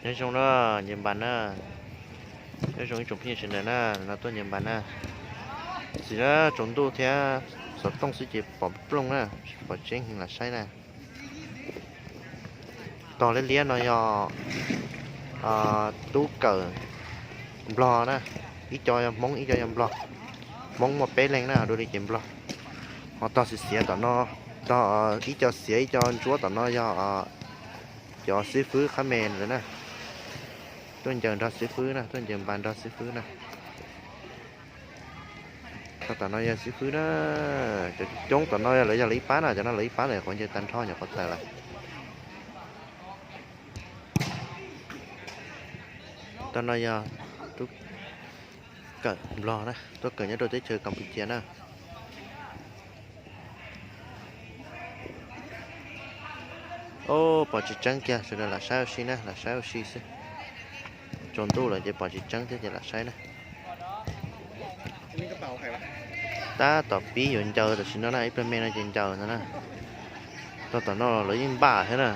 Nyob zoo na, nce npas na. Nyob zoo ib tsoom phooj ywg sawv daws na, no tuaj nce npas na. Txiv na, tsaus ntuj thiab, xov tooj xwb ces pom plooj na, tsis pom tseeb heev, lam saib na. Tog liab liab no yog tub kawm nplog na, ib co yog hmoob ib co yog nplog. Hmoob muaj peb leeg na, dua li ces nplog. Ho tog xiav xiav tom no, tog ib co xiav ib co ntsuab tom no yog cov xib fwb qhab me lawm na. Tuaj ncaws nrog xib fwb na, tuaj ncaws npas nrog xib fwb na. Tog tom no yog xib fwb na. Cov coob tom no lawv yog lawv ib pab na, cov no lawv ib pab lawm, qhuav ncaws tag nrho nyuam qhuav tawm lawm. Tog no yog tub kawm nplog na, tuaj kawm nyob rau teb chaws Campuchia na. Ob, pom tsis tseeb kiag, sawv daws lam saib ua si na, lam saib ua si xwb. Tsaus ntuj lawm ces pom tsis tseeb thiab ces lam saib na. Tab tom pib yuav ncaws tam sim no na, ib pliag me no ces ncaws ntag na. Tog tom no lawv yeej npaj thiab na,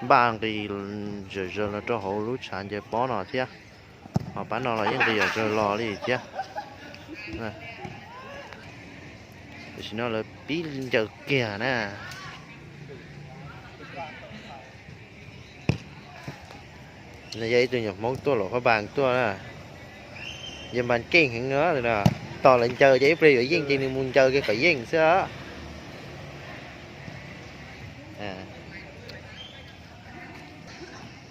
npaj nqis zawm zaws los rau hauv lub tshav ncaws pob no thiab. Ho pab no los yeej nqis zawm zaws los li thiab. Tam sim no lawv pib ncaws kiag na. Nws yog ib tug nyuam Hmoob tuaj luam phab npas tuaj na. Yog npas keej heev no, tos lawv ncaws ces ib pliag yuav yeej ces nws mus ncaws kiag kom yeej xwb.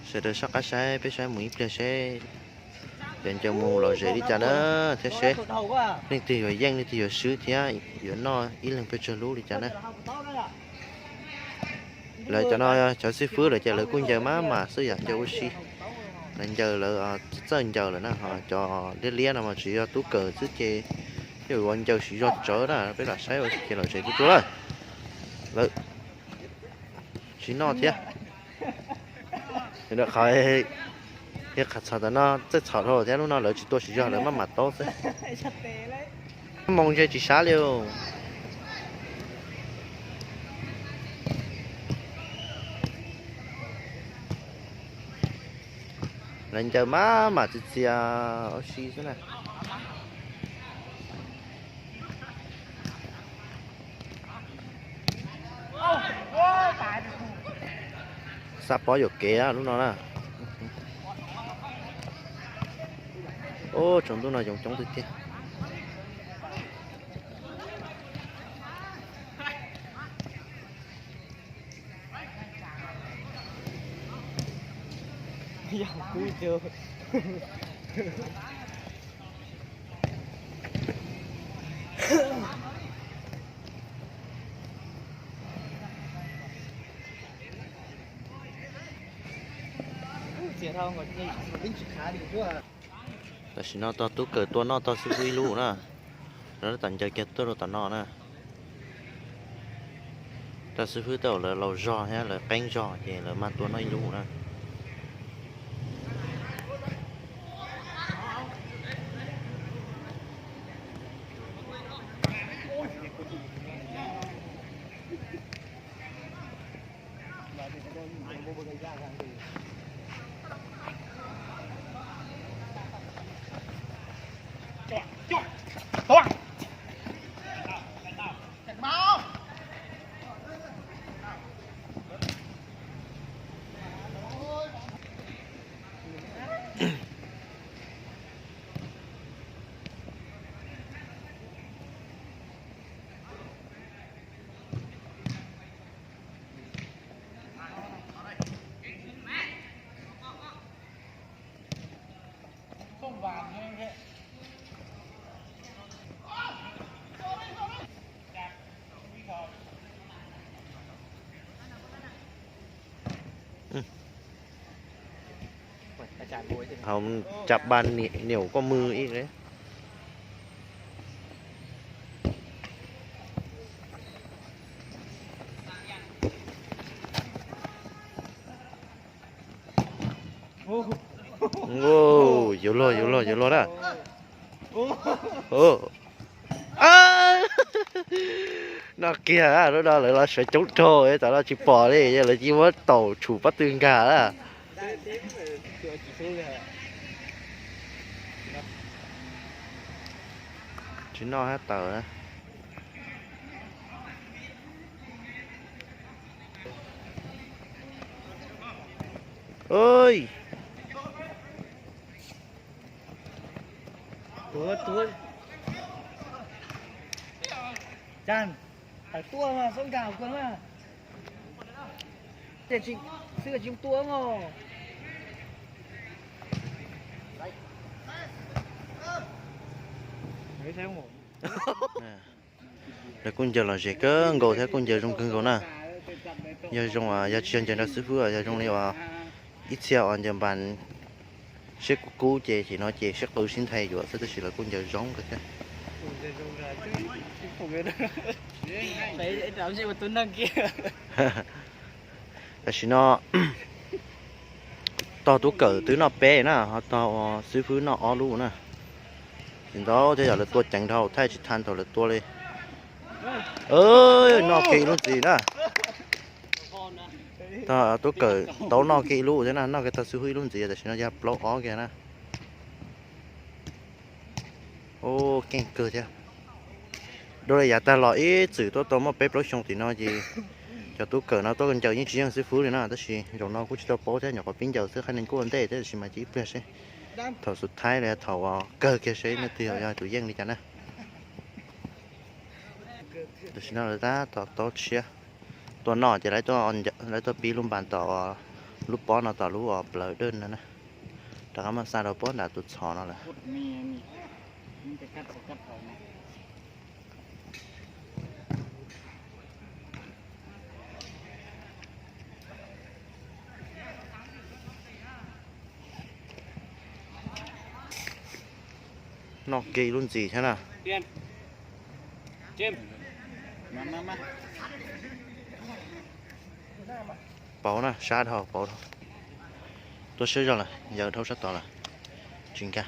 Sawv daws soj qab saib, peb saib mus ib pliag seb yuav ncaws mus lom zem li cas na, thiab seb leej twg yuav yeej leej twg yuav swb thiab yuav noj ib leeg pes tsawg lub li cas na. Lawv cov no cov xib fwb lawv ces lawv kuj ncaws maj mam xwb yom, ncaws ua si. Lawv ncaws lawv txawj ncaws lawm na, ho cov liab liab no mas tsuas yog tub kawm xwb ces yeej ua ncaws siv zog tsawv na, peb lam saib ua si ces lom zem tuaj tuaj lawm. Lawv tsis noj thiab. Qhov, qhov txhom tom no txawj txhom dhau thiab, lub no lawv tsis tua siv zog, lawv maj mam taub xwb. Moo ze tsis sav li. Lawv ncaws maj mam txias txias ua si xwb na. Xa pob yuam kev lub no na. Ub, tsaus ntuj no yoov coob tiag tiag. Tam sim no tog tub kawm tua noj tog xib fwb ib lub na. Lawv tab tom ncaws kiag tuaj rau tom no na. Tog xib fwb tej zaum lawv laus zog thiab lawv qeeb zog ces lawv mag tua noj ib lub na. Hauv cov npas niam kuj mws ib. Yuav luag, yuav luag, yuav luag na. Noj kiag, lub no lawv los sawv coob dhau, tam no tsis pom li, lawv cia li muab taum tshum pob tw nkag na. Tsis noj hab taws na. Tuag, tuag. Chan, tawm tuaj mas, xob nkag kuv na. Tej xwb tsis tuaj mog. Lawv kuj ncaws lom zem kawg nkaus thiab kuj ncaws zoo kawg nkaus na. Yog zoo, yog tsis yog ncaws nrog xib fwb, yog zoo li uas ib txhia uas ncaws npas siab kub kub ces, ces no ces sib qw sib nthe yuav xwb, tab sis lawv kuj ncaws zoo kawg thiab. Tam sim no tog tub kawm twb noj peb na, ho tog xib fwb noj ob lub na. Tsis ntau thiab, yog lawv tua ceev dhau thaij tsis tha thaum lawv tua li. Noj kiag ib lub ntxiv na. Tog tub kawm tau noj kiag ib lub thiab na, noj kiag tog xib fwb ib lub ntxiv, tam sim no yog plaub ob kiag na. Keej kawg thiab. Dua li yav tag los ib txwm tuaj tau muaj peb plaub xyoo tim no ces cov tub kawm no tuaj ncaws yeej tsis yeej xib fwb li na, tab sis zaum no kuj tsis tau paub thiab, nyuam qhuav pib ncaws xwb, qhab nees kuj ua ntej thiab, tab sis mas cia ib pliag seb thaum xub thaib li thaum uas kawg kiag seb leej twg yog tus yeej li cas na. Tam sim no lawv tab tom taub tshiab tuaj noj ces lawv tuaj pib lub npas tom lub pob no tom lub plawv dawj no na. Rov qab muab xa rau pob nram tus txhos no lawm. Noj kiag ib lub ntxiv thiab na. Pauv na, sab dhau, pauv dhau. Tuaj siab zog lawm, yawm dhau sab tod lawm. Tsis nkag.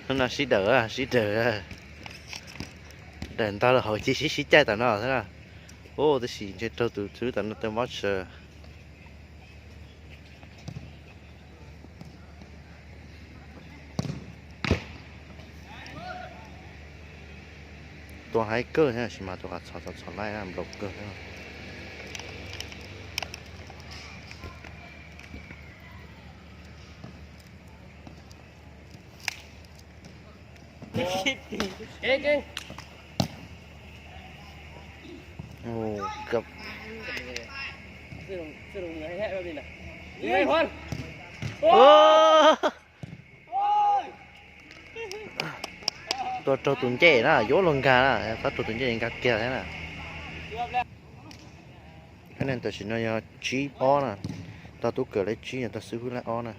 Hnub no sib daws, sib daws. Daws ntog los hauv ces sib sib caij tom no xwb na. Ub, tab sis ntshe raug tus xwb tom no tau mob tsawv. Tua haib kawg thiab, sis mas tus qas txhom txhom txhom laij nplaum kawg thiab. Tua raug tus ncej na, yuav luag nkag na, txhob raug tus ncej nkag kiag thiab na. Tam sim no yog tsib ob na, tog tub kawm lab tsib, yog tog xib hwb lab ob na.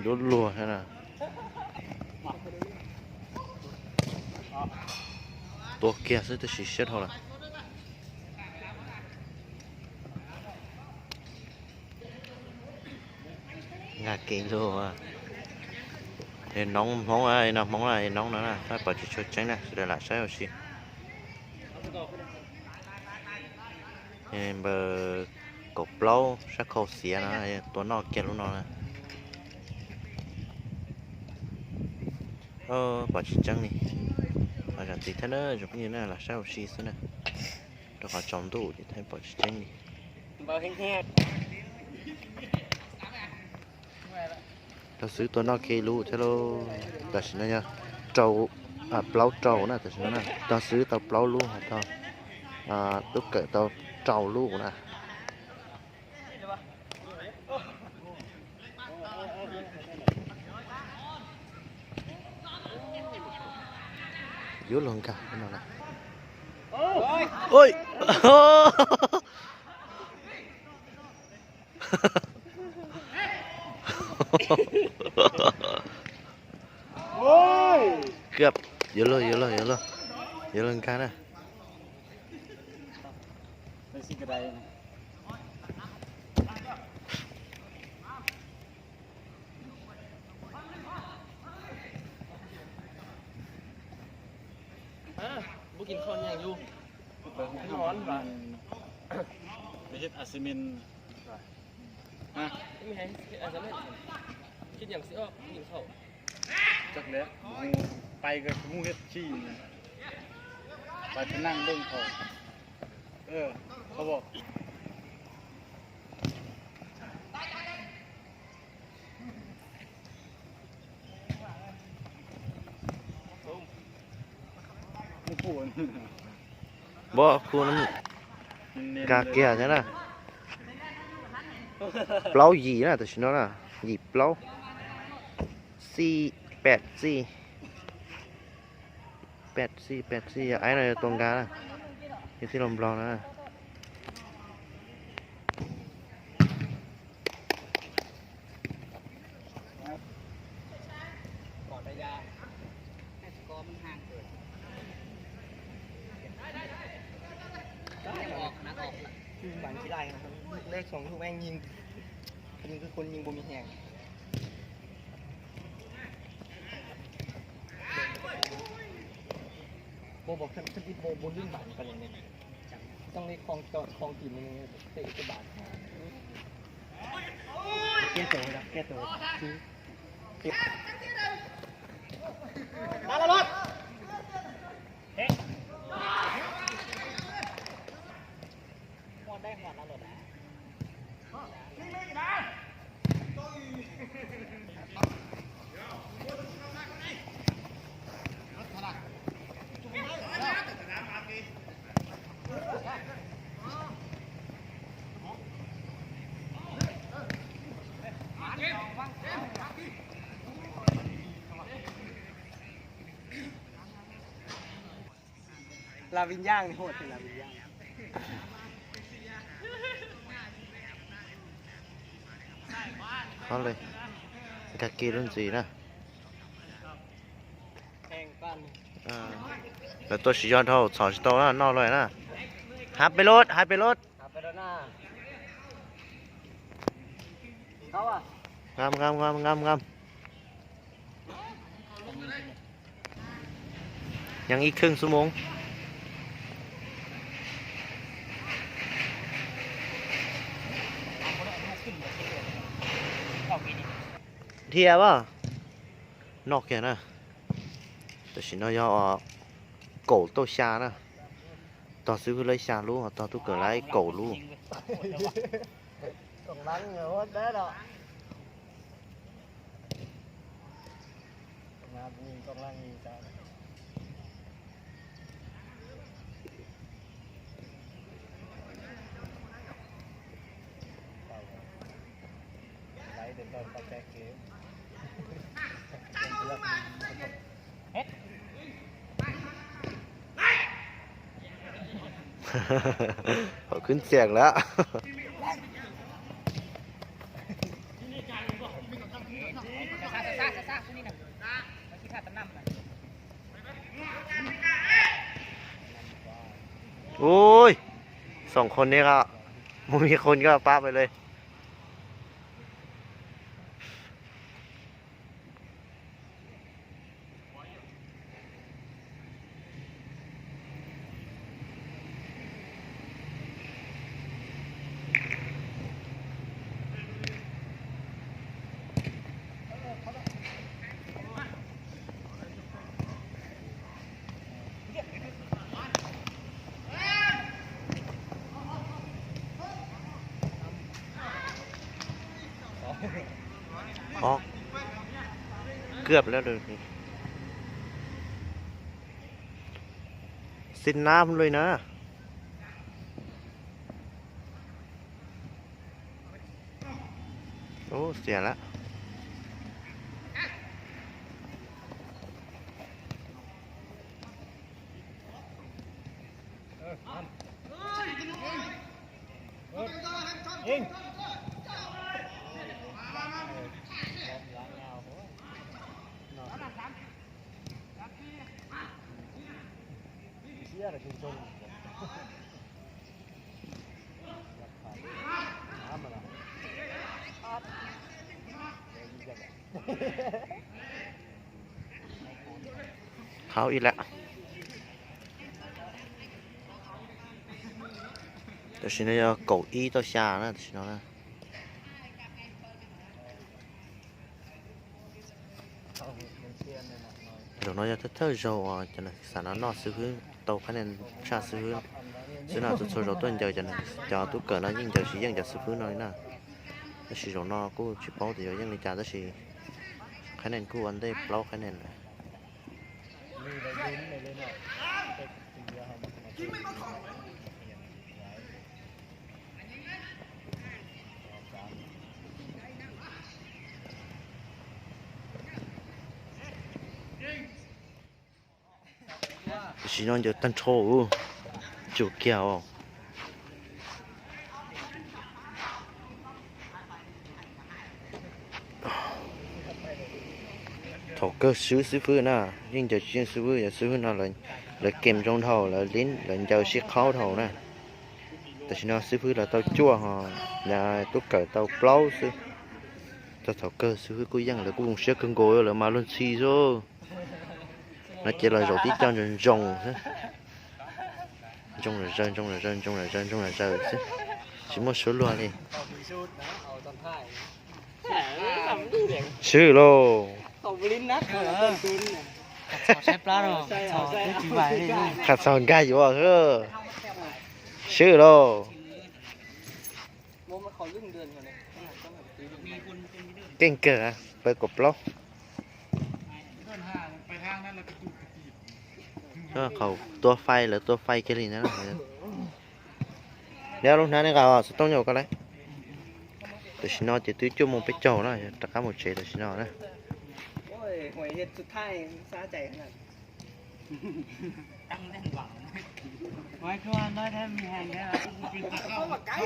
Yuav luag thiab na. Tua kiag xwb tab sis siab dhau lawm. Nkag kev lug. Noov Hmoob, no Hmoob na, noov no na, tab pom tsis tshua tseeb na, sawv daws lam saib ua si. Npawb kaum plaub sab khau xiav no, tua noj kiag lub no na. Pom tsis tseeb li. Zam txim thiab na, tsoom phooj ywg na, lam saib ua si xwb na. Rau qhov tsaus ntuj ces thiaj pom tsis tseeb li. Tog xwb tua noj kiag lub thiab lauj. Tam sim no yog rau, plaub rau na, tam sim no na, tog xwb tau plaub lub, tog tub kawm tau rau lub na. Yuav luag nkag no na. Kab, yuav luag, yuav luag, yuav luag, yuav luag nkag na. Hã? Mus kis kho nyeem yus. Noj vas. Hais assignment. Hã? Kis nyeem xwb, mus kis kho. Txawm lawm, mus pais kawg mus hiab tsis. Pais tsis neej nplooj thaum. Ov, Npog kuj nkag kiag thiab na. Plaub yim na, tam sim no na, yim plaub. Txij, pem txij. Pem txij, pem txij, yog aib no yuav tau nkag na. Yog tij laug Nplog na. Bắn chỉ lại, lết xuống lúc anh nhìn, nhìn cái khuôn nhìn bộ mình hẹn. Bộ, bộ thân, thân ít bộ, bộ lưng bắn còn này. Trong đây không, không, không chỉ mình tệ cái bắn. Kia tổ, kia tổ. Đá là luật. Las Vinh Yang, hội thì Las Vinh Yang. Ho li, nkag kiag lub ntxiv na. Lawv tuaj siv zog dhau, txhom tsis tau na, noj lawm na. Hab pes lod, hab pes lod. Ngam, ngam, ngam, ngam, ngam. Yeej ib khwj xuab moos. Dhia as, noj kiag na. Tam sim no yog kaum tauj xya na. Tog xib hwb lawv xya lub, tog tub kawm lawv kaum lub. Hauv khwb ntxiag lawm. Ui, สองคนนี้ก็ ไม่มีคนก็ปะไปเลย Ob, กือบแล้วเลย Xin nap lui na. Xiam lawm. Thaub ib lawm. Tam sim no yog kaum ib tauj xya na, tam sim no na. Zaum no yog thawj thawj zaug uas cov neeg xav no noj xib fwb tau qhab nia tshaj xib fwb xwb no, txhua txhua zaus tuaj ncaws cov tub kawm no yeej ncaws tsis yeej cov xib fwb no li na. Tab sis zaum no kuj tsis paub tias yuav yeej li cas, tab sis qhab nia kuj ua ntej plaub qhab nia lawm. Tam sim no ncaws tag nrho, tsum kiag os. Thaum kawg swb xib fwb na, yeej ncaws tsis yeej xib fwb, yog xib fwb no lawv kem zoo dhau, lawv li lawv ncaws sib qhaub dhau na. Tam sim no xib fwb lawv tau cuaj ho, tub kawm tau plaub xwb. Txog thaum kawg xib fwb kuj yeej, lawv kuj zoo siab kawg nkaus, lawv mas luag ntxhi xwb. No ces los zaum tib co ntsoos ntsoos xwb. Ntsoos los zaws, ntsoos los zaws, ntsoos los zaws, ntsoos los zaws xwb, tsis muaj suab luag li. Swb lauj. Qhov txog nkag yuav xwb. Swb lauj. Keej kawg, pawg kaum plaub. Qhov tua fais, lawv tua fais kiag li na. Neb lub hnab neb nqa xov tooj nyob koj lawm. Tam sim no ces twb cuaj moos peb caug na, rov qab mus tsev tam sim no na. Tam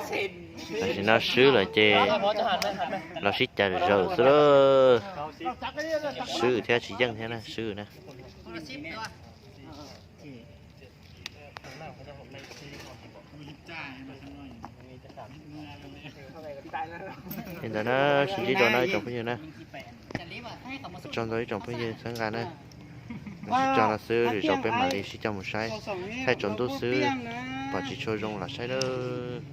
sim no swb lawm ces los sib cav zawm xwb lawm. Swb thiab tsis yeej thiab na, swb na. Li ntawd na, sib ntsib dua na ib tsoom phooj ywg na. Tsaug ntau ib tsoom phooj ywg txhawb nqa na. Sib tso no xwb, lwm zaus peb mam li sib coj mus saib. Thaij tsaus ntuj xwb, pom tsis tshua zoo los saib lawm.